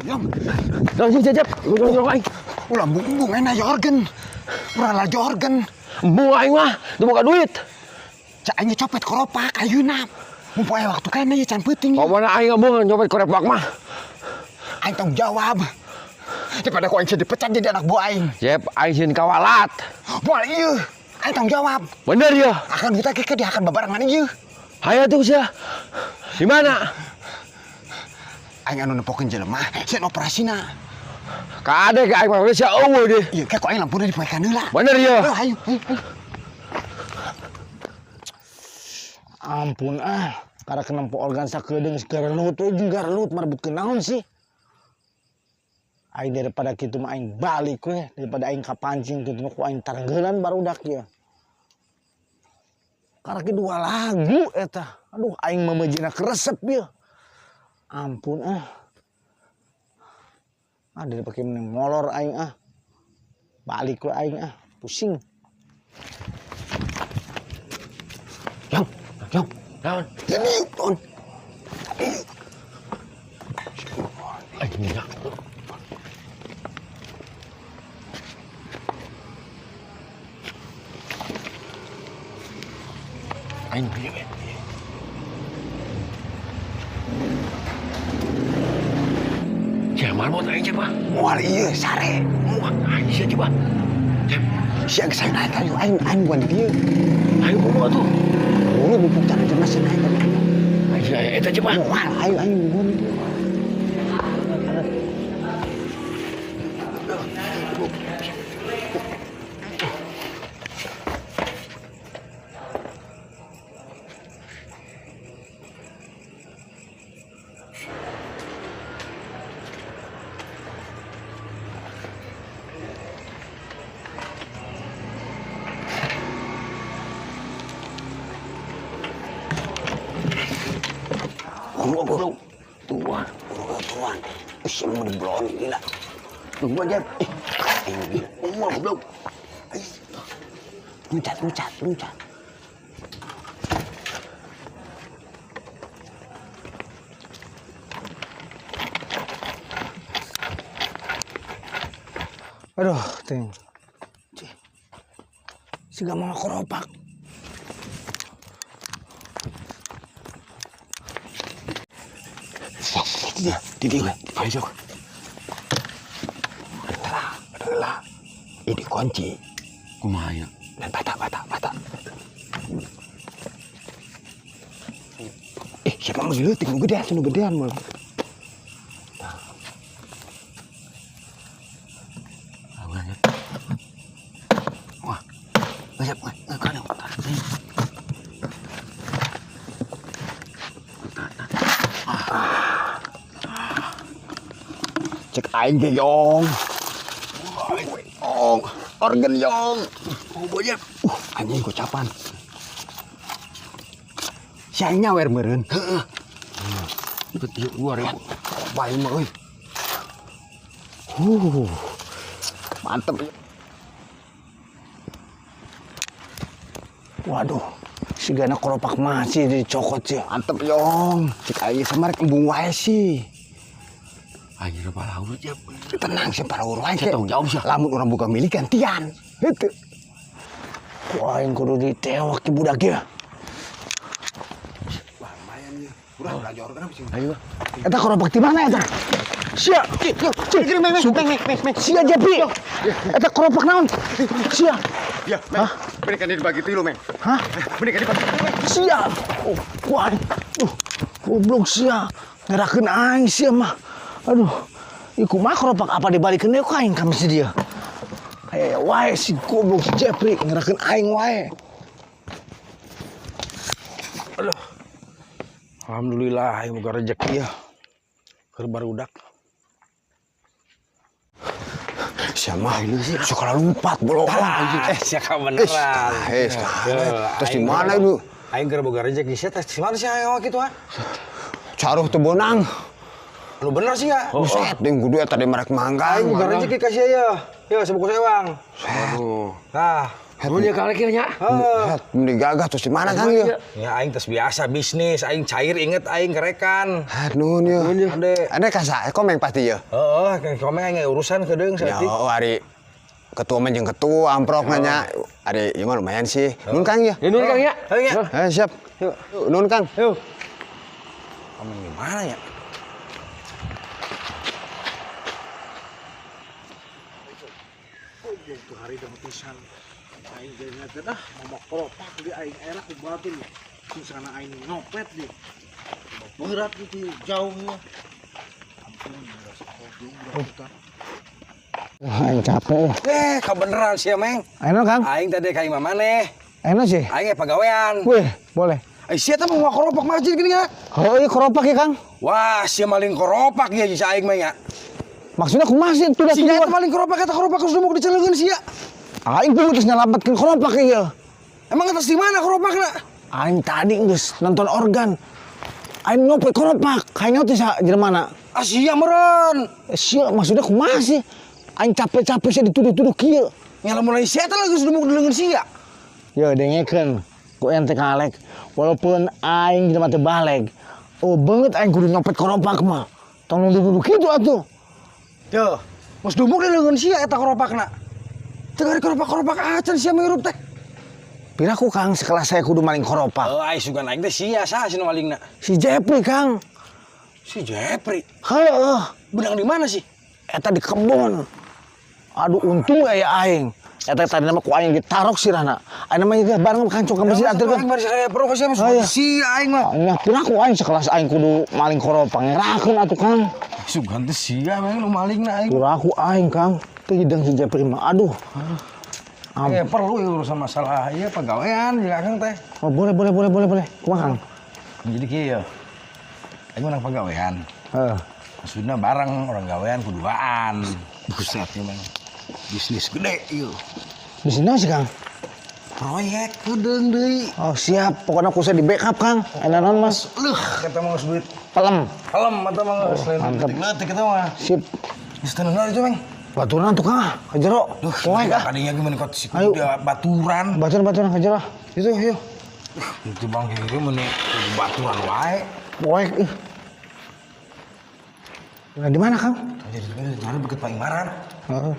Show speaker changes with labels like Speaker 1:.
Speaker 1: Yong.
Speaker 2: Langsung Jep. Gua aing.
Speaker 1: Ulah embung enak ya organ. Urang laju organ.
Speaker 2: Embung aing mah, teu boga duit.
Speaker 1: Cak aing copet koropak ayeuna. Mumpung aya waktu kene ya can peuting.
Speaker 2: Pokona aing embung nyopet korek mah.
Speaker 1: Aing tanggung jawab. Daripada ku aing dipecat jadi anak buah aing.
Speaker 2: Jep, aing sieun kawalat.
Speaker 1: Moal ieu. Aing tanggung jawab.
Speaker 2: Bener ya?
Speaker 1: Akan duit ke dia akan babarengan ieu.
Speaker 2: Hayo tuh sia. Di mana?
Speaker 1: Aing anu nempokeun jelema, sieun operasina.
Speaker 2: Kade ka aing mah sia eueuh deh.
Speaker 1: Ieu ke ku aing lampuna dipoekan heula.
Speaker 2: Bener ya?
Speaker 1: Ayo, ayo, ayo.
Speaker 3: Ampun ah, karena kenempo organ sakedeung garelut we jeung garelut marebutkeun naon sih? Aing daripada kitu mah aing balik we, daripada aing kapancing kitu mah ku aing tarenggelan barudak ieu. Karena dua lagu eta. Aduh aing memejina keresep ieu. Ampun ah. Ah daripada mending molor aing ah. Balik we aing ah, pusing.
Speaker 2: Yong, yong, naon?
Speaker 1: Ini on.
Speaker 2: Aing minyak. Aing piye we? Sia marmot aing Jep ah.
Speaker 1: Moal ieu sare.
Speaker 2: Muat aing sia Jep ah. Jep,
Speaker 1: Sia geus naik ayo aing aing buan di dieu.
Speaker 2: aing kumaha tuh?
Speaker 1: Buru mumpung cara jelas naik tadi.
Speaker 2: Aing sia eta Jep ah.
Speaker 1: Moal ayo aing buan di dieu.
Speaker 2: Buru buru. Tuan.
Speaker 1: Buruan. Ih, mau diblon gila.
Speaker 2: Tungguan Jep.
Speaker 1: Aing gila.
Speaker 2: Mual goblok.
Speaker 1: Loncat, loncat, loncat.
Speaker 3: Aduh, ting. Cih. Siga mau keropak.
Speaker 1: Didi,
Speaker 2: Ayo sok.
Speaker 1: telah, telah. Ini kunci
Speaker 2: Kumaha ya?
Speaker 1: dan patah, patah, patah. Siapa mau leutik nu gedean, nu gedean mah.
Speaker 2: Wah. Jep, kan.
Speaker 1: Cek aing ge yong. Yong, organ yong.
Speaker 2: Oh, Jep.
Speaker 1: Anjing gocapan. Si aing nyawer meureun.
Speaker 2: Heeh. Ikut ieu 2000.
Speaker 1: Bae mah euy. Mantep.
Speaker 3: Waduh, sigana keropak masih dicokot sih.
Speaker 1: Mantep yong. Cek aing samarek embung wae sih.
Speaker 2: Aing paraur Jep.
Speaker 1: Tenang sih paraur wae.
Speaker 2: Saya tanggung jawab sih.
Speaker 1: Lamun urang boga milik gantian. Heuh.
Speaker 3: Ku aing kudu ditewak ki budak ieu.
Speaker 1: Wah, lumayan ieu. Urang belajar organ apa sih?
Speaker 2: Ayo.
Speaker 3: Eta keropak di mana eta? Sia. Sia Jepi. Eta keropak naon? Sia.
Speaker 1: Ya, Meng. Mending kan dibagi tilu, Meng.
Speaker 3: Hah?
Speaker 1: Mending kan dibagi tilu, Meng.
Speaker 3: Sia. Oh, ku aing. Goblok sia. Ngerakeun aing sia mah. Aduh. Ieu kumaha keropak apa dibalikeun deui ku aing ka si dia. Aya wae si goblok si Jepri ngerakeun aing wae. Aduh. Alhamdulillah aing boga rezeki ya. Keur barudak.
Speaker 1: Sia mah suka lompat bolong.
Speaker 3: Sia ka beneran.
Speaker 1: Terus di mana itu?
Speaker 3: Aing keur boga rezeki sia teh di mana sih aing kitu ah?
Speaker 1: Caruh teu bonang.
Speaker 3: Lu bener sih ya?
Speaker 1: Buset, deung kudu eta di marek mangga.
Speaker 3: Aing boga rezeki kasih ya. Yo sebungkus ewang.
Speaker 2: Aduh.
Speaker 3: Nah,
Speaker 2: Nuhun ya Kang Alek nya.
Speaker 4: Heeh.
Speaker 1: Mending gagah terus di mana Kang ya?
Speaker 4: Ya aing tes biasa bisnis, aing cair inget aing kerekan.
Speaker 1: Nuhun ya.
Speaker 4: Ade.
Speaker 1: Ade kasa komeng pasti ya.
Speaker 4: Heeh, komeng aing urusan kedeung
Speaker 1: Ya,
Speaker 4: saeutik.
Speaker 1: oh, hari ketua mah jeung ketua amprok nanya. Ari ieu mah lumayan sih. Nuhun Kang ya.
Speaker 2: Ya nuhun Kang ya.
Speaker 4: Ayo nya.
Speaker 1: Siap. Nuhun Kang.
Speaker 2: Yuk.
Speaker 4: Komeng di mana ya?
Speaker 3: Tuh hari dong pisan. Aing jadi ngeten ah, ngomong keropak di aing era ku batur. Misalnya aing nyopet di. Berat gitu jauhnya. Ampun, rasa goblok.
Speaker 1: Aing capek.
Speaker 4: Kebeneran sih Meng.
Speaker 3: Ayo Kang.
Speaker 4: Aing tadi ka imah maneh.
Speaker 3: Ayo sih.
Speaker 4: Aing pagawean.
Speaker 3: Wih, boleh.
Speaker 4: Sia teh mau keropak masjid gini ya.
Speaker 3: Oh, iya keropak ya, Kang.
Speaker 4: Wah, sia maling keropak ya si aing mah nya.
Speaker 3: Maksudnya kumaha sih tuh
Speaker 4: Sia eta maling keropak eta keropak geus dumuk diceleungeun sia.
Speaker 3: Aing pun terus nyelametkeun keropak ieu.
Speaker 4: Emang atas di mana keropakna?
Speaker 3: Aing tadi geus nonton organ. Aing nyopet keropak, aing teh sa jelema.
Speaker 4: Ah sia meureun.
Speaker 3: Sia maksudnya kumaha sih? Aing capek-capek sia dituduh-tuduh kieu.
Speaker 4: Nya lamun lain sia teh geus dumuk dileungeun sia.
Speaker 3: Yo dengekeun ku ente Kang Alek. Walaupun aing jelema teu baleg. Oh banget aing kudu nyopet keropak mah. Tong nuduh-nuduh kitu atuh.
Speaker 4: Yo, geus dumuk dileungeun sia eta keropakna. Teu ari keropak-keropak acan sia menghirup teh.
Speaker 3: Piraku Kang sekelas saya kudu maling keropak.
Speaker 4: Oh, aing sugan aing teh sia saha sih nu malingna?
Speaker 3: Si Jepri Kang.
Speaker 4: Si Jepri.
Speaker 3: Heeh.
Speaker 4: Benang di mana sih?
Speaker 3: Eta di kebon. Aduh untung aya aing. Eta tadi nama ku aing ditarok sirahna. Aing namanya ge bareng kancung ka masjid anterkeun.
Speaker 4: Aing bari saya perlu ka sia mah
Speaker 3: Oh, iya.
Speaker 4: si aing mah.
Speaker 3: Nya piraku aing sekelas aing kudu maling keropak ngerakeun atuh Kang.
Speaker 4: Sugan teh sia mah nu malingna aing.
Speaker 3: Piraku aing Kang. Teu hidang si Jepri mah. Aduh.
Speaker 4: Perlu ya urusan masalah ieu pagawean jeung Akang teh.
Speaker 3: Oh, boleh boleh boleh boleh boleh. Kumaha Kang?
Speaker 4: Jadi kieu. Aing menang pagawean.
Speaker 3: Heeh.
Speaker 4: Maksudna bareng orang gawean kuduaan. Buset ya mah. Bisnis gede ieu.
Speaker 3: Di sini sih Kang.
Speaker 4: Proyek kedeung deui.
Speaker 3: Oh siap, pokoknya aku saya di backup Kang. Enak non Mas.
Speaker 4: Leuh, kata mah geus duit.
Speaker 3: Pelem.
Speaker 4: Pelem atau mah geus lain
Speaker 3: mantep.
Speaker 4: leutik eta mah.
Speaker 3: Sip.
Speaker 4: Geus tenan itu, Meng.
Speaker 3: Baturan tuh Kang, ke jero.
Speaker 4: Duh,
Speaker 3: Poek ah.
Speaker 4: Tadinya gimana kok si
Speaker 3: Ayo.
Speaker 4: kuda baturan.
Speaker 3: Baturan ke jero.
Speaker 4: Itu yuk. Itu bang kiri meni baturan wae.
Speaker 3: Poek ih. Nah, di mana Kang?
Speaker 4: Jadi cari bukit Pak Imaran.
Speaker 3: Heeh.